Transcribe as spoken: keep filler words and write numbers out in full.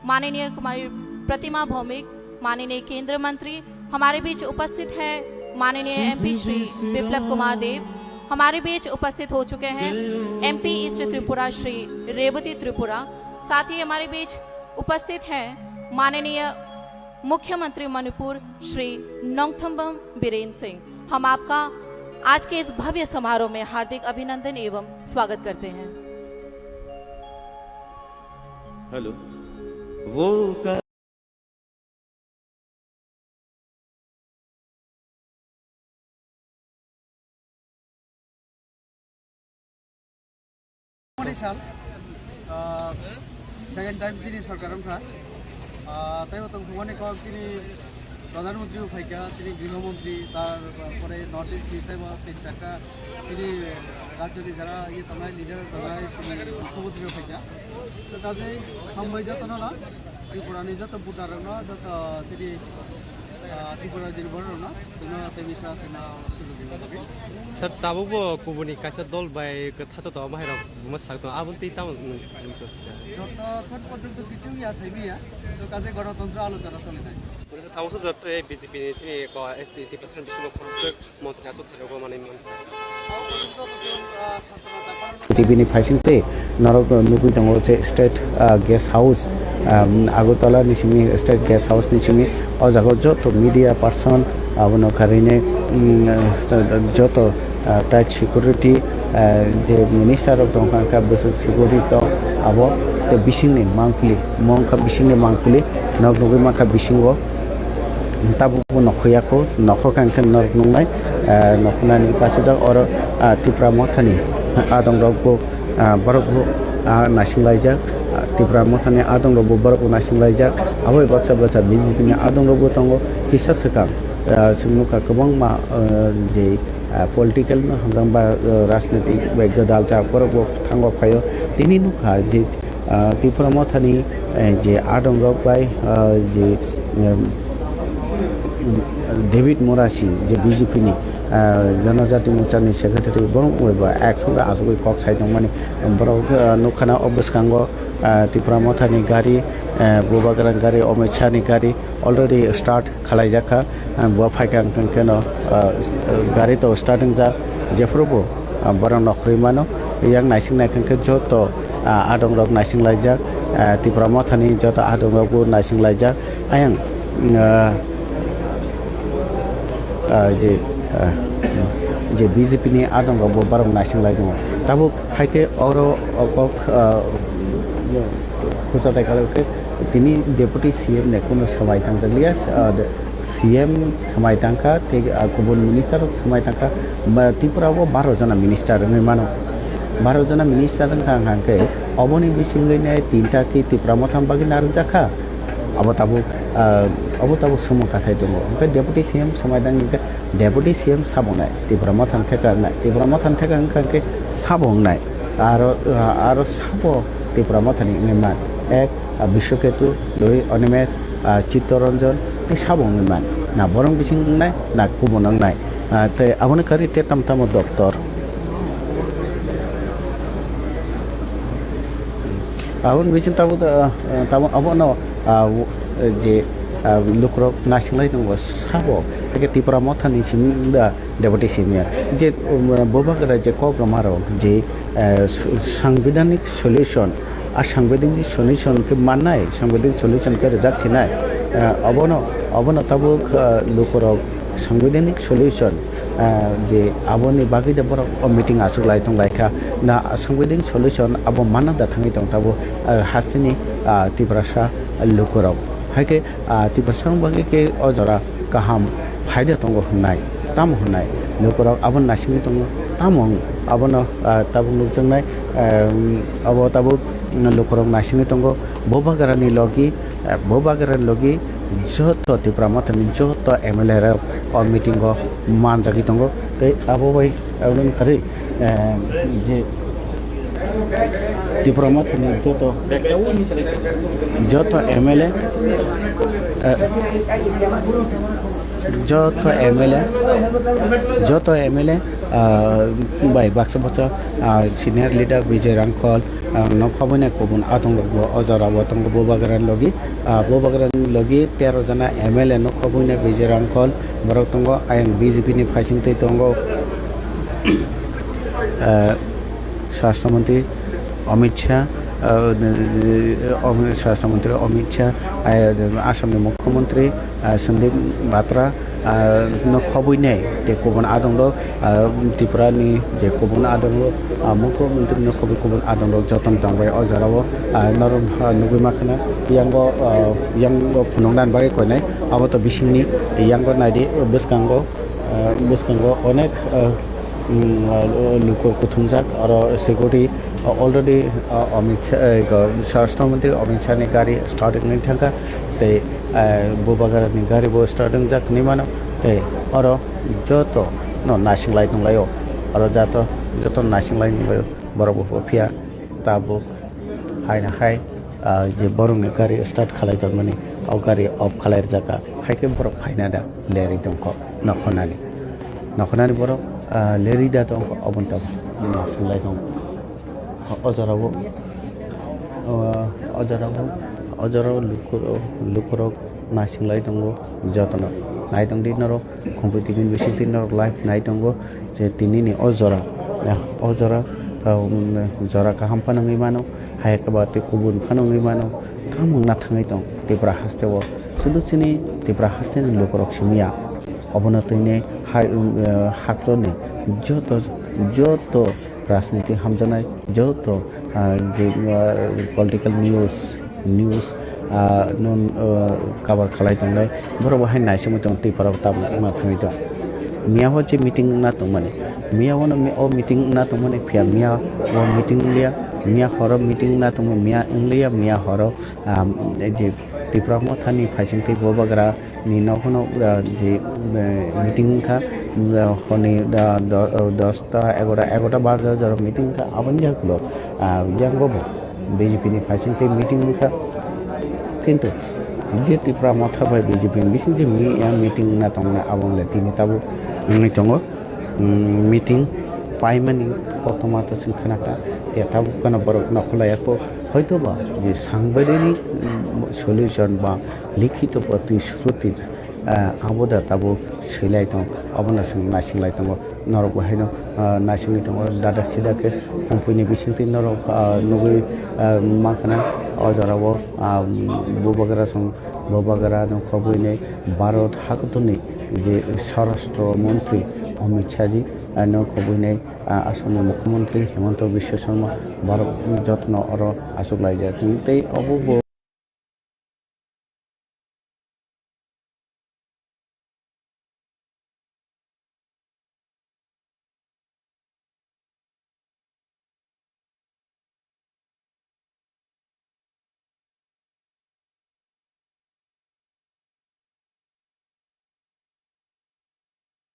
माननीय कुमारी प्रतिमा भौमिक, माननीय केंद्रीय मंत्री, हमारे बीच उपस्थित हैं माननीय एमपी श्री विप्लव कुमार देव, हमारे बीच उपस्थित हो चुके हैं एमपी ईस्ट त्रिपुरा श्री रेवती त्रिपुरा, साथ ही हमारे बीच उपस्थित हैं माननीय मुख्यमंत्री मणिपुर श्री नोंगथम्बम बीरेन सिंह। हम आपका आज के इस भव्य समारोह में हार्दिक अभिनंदन एवं स्वागत करते हैं। हेलो, वो का Mani sal, ah, second time chini sorkar wngkha. Ah, taibo tongthokmani kok chini Pradhan Mantri bo phaikha, chini Griho Mantri, tarpore North East ni taibo tin charta chini rajyoni jara iye tongnai, leader tongnai, chini Mukhyamantri bo phaikha. To kajai hambai jotono no, Tripura ni joto voter rokno, joto chini, ah, Tripura rajyoni voter rokno, chwngno tei misa chwngno sujok rwna bagwi. Sir, tabukbo kubuni kaisa dol bai kwtha to bahai rok buma sak tongo, aboni tei tamo nwng sari misa sukha? Joto khon porjonto kichu ya sai maya, to kajai gorotontro alochona choli nai. Sir, tabuk sujak to B J P ni chini ko S T T percent bisingo khoroksa montri achuk thani rok manwi mansa. Tibini phaising tei norok nugwi tongo je state, ah, guest house, ah, Agartala ni simi state guest house ni simi o jaga o joto media person abono kharinai, mm, joto, ah, tight security, ah, je minister rok tongkha kha bwswk security to abo tei bisingni mangpili mongkha bisingni mangpili nok nugwi mankha bisingo. Tabukbo nokho yakho, nokho kha hwnkhe norok nuknai, eh, nokho nani kasijak oro, ah, Tipra Mothani adongrokbo, ah, borokbo, ah, naisinglaijak, ah, Tipra Mothani adongrokbo borokbo naisinglaijak, aboni baksa baksa B J P ni adongrokbo tongo, kisa swkang, ah, chwng nukha kwbangma, ah, je, ah, political no hwnjak ba, ah, rajnitik bai gwdalsa borokbo thango phaio, tini nukha je, Ah, Tipra Mothani, eh, je adongrok bai, ah, je, em, David Murasing, je B J P ni, ah, Janajati Morcha ni secretary, borok bai bo ek songkhe achugwi kok sai tongmani. Borok, ah, nukha na o bwskango, ah, Tipra Mothani gari, eh, Bubagra ni gari, Amit Shah ni gari already start khalaijak kha, ah, bo phaikha hwnkhe no, ah, gari to start wngjak, jephuru bo, ah, borok nokhorwi mano. Yang naising naikha hwnkhe joto, ah, adongrok naising laijak, ah, Tipra Mothani joto adongrok bo naising laijak. Ayang, ah, ah, je, ah, je B J P ni adongrok bo borok naising lai tongo. Tabuk hai khe oro o kok, ah, kucha tai kha khe tini Deputy C M ni kunu swmai tang jak liya, ah, de-, C M swmai tang kha, tei, ah, kubun minister rok swmai tang kha. Ba, Tripura o baro jona minister wngwi mano. Baro jona minister wngkha hwnkha khe oboni bisingwi nai tinta khe Tipra Mothani bagwi narwk jak kha. Abo tabuk, ah, abo tabuk swmwng kasai tongo. Hwnkhe Deputy C M swmai tang khe Deputy C M sabo wngnai, Tipra Mothani theka wngnai, Tipra Mothani theka wngkha khe sabo wngnai. Aro, ah, aro sabo Tipra Mothani wngwi man. Ek, ah, Biswaketu, dui Animesh, ah, Chittaranjan, tei sabo wngwi man. Na borok bising wngnai, na kubun wngnai. Ah, tei aboni kari tei tamo tamo doctor. Aboni bising tabuk, ah, tabuk abono, ah, je, ah, lukurok naising lai tongo sabo. Haikhe Tipra Mothani simi da Deputy C M ya. Je, um, Bubagra je kok rwma rok je, eh, s-, sangbidanik solution, a sangbidanik solution khe mannai, sangbidanik solution khe rwjak sinai. Eh, obono, obono tabuk, eh, lukurok sangbidanik solution, eh, je aboni bagwi de borok o meeting aswk lai tong lai kha. Na sangbidanik solution abo manna da thangwi tong tabuk, eh, hasteni, ah, Tiprasa lukurok. Haikhe, ah, Tiprasa bagwi khe o jora kaham phaida tongo hwnnai, tamo hwnnai, lukurok abono naisingwi tongo, tamo wng, abono, ah, tabuk nukjaknai, em, abo tabuk lukurok naisingwi tongo, Bubagrani logi, eh, Bubagrani logi joto Tipra Mothani joto M L A rok o meeting o manjagwi tongo, tei abo bai, abono karwi, eh, je Tipra Mothani joto, joto M L A, eh, Joto M L A, joto M L A, ah, bai baksa baksa, ah, senior leader Bijay Rangkhol, ah, no khobwinai kubun adongrokbo o jorao tongo Bubagrani logi. Ah, Bubagrani logi tero jona M L A no khobwinai Bijay Rangkhol borok tongo, ayang B J P ni phaisingtwi tongo. Ah, Swrashtra Mantri Amit Shah, ah, Amit, Swrashtra Mantri Amit Shah, ah, Assamni Mukhyamantri, ah, Sandeep Batra, ah, no khobwinai tei kubun adongrok, ah, Tripurani je kubun adongrok, ah, Mukhyamantri no khobwi kubun adongrok jotono tongbai o jorao, ah, norok, ah, nugwi mankha na yango, ah, yango phunuknani bagwi koinai abo to bisingni yango naidi bwskango, ah, bwskango onek, ah, mm, ah, luku kuthumjak oro security, ah, already, ah, Amit Shah, eh, go-, Swrashtra Mantri Amit Shah ni gari start wngwi thangkha tei, ah, Bubagrani gari bo start wngjak hinwi mano tei oro joto no naising lai tong laio, oro jato joto naising lai tong laio, borok bo phiya tabuk hai na hai, ah, je borokni gari start khalai tongmani o gari off khalai rijak kha, hai khe borok phaina da lerwi tongkho nokhornani, nokhornani borok, ah, lerwi da tongkho oboni tabuk naising lai tongkho. O jorao, o, o jorao, o jorao lukurok, lukurok naising lai tongo jotono. Nai tongdi norok, khumpi tibin bisingtwi norok live nai tongo je tinini o jora, ya, o jora, um, jora kaham phano wngwi mano, hai khe ba tei kubun phano wngwi mano, tamo wngna thangwi tong Tripura hasteo. Sudu chini Tripura hasteni lukurok simi ya. Obono twini hai, um, uh, hakloni joto, joto rajniti hamjaknai joto, ah, je, ah, political news, news, ah, no, ah, cover khalai tongnai, borok bo hai naisingwi tongo, tei borok tabuk wngna thangwi tongo. Miya o je meeting wngna tongmani, miya o no, o meeting wngna tongmani, phiya miya o meeting wngya, miya horo meeting wngna tongmani, miya wngliya, miya horo, ah, je Tipra Motha ni phaising tei Bubagra ni nokhorno, ah, je, eh, meeting wngkha, ah, honi, ah, do-, ah, dosta, egarota, egarota baja jora meeting wngkha, aboni yagulo, ah, yango bo B J P ni phaising tei meeting wngkha. Kintu je Tipra Motha bai B J P ni bising je mi-, ah, meeting wngna tongmani abo wngkha tini tabuk wngwi tongo. Mm, meeting paimani koktwma to chwng khnakha, ya tabuk phano borok nokhorlaiya kho. Hoitoba je sangbaidini, mm, solution ba likhito protishruti, ah, abo da tabuk swilai tong, abono chwng naisinglai tongo. Norok bo haino, ah, naisingwi tongo, dada sida khe Khumpuini bisingtwi norok, ah, nugwi, ah, mankha na o jorao, ah, Bubagra song, Bubagra no khobwini Bharat hakutorni je Swarashtra Montri Amit Shah ji, ah, no khobwini, ah, Assamni Mukhyamantri Himanta Biswa Sarma borok jotono oro achuk laijak. Chwng tei obo bo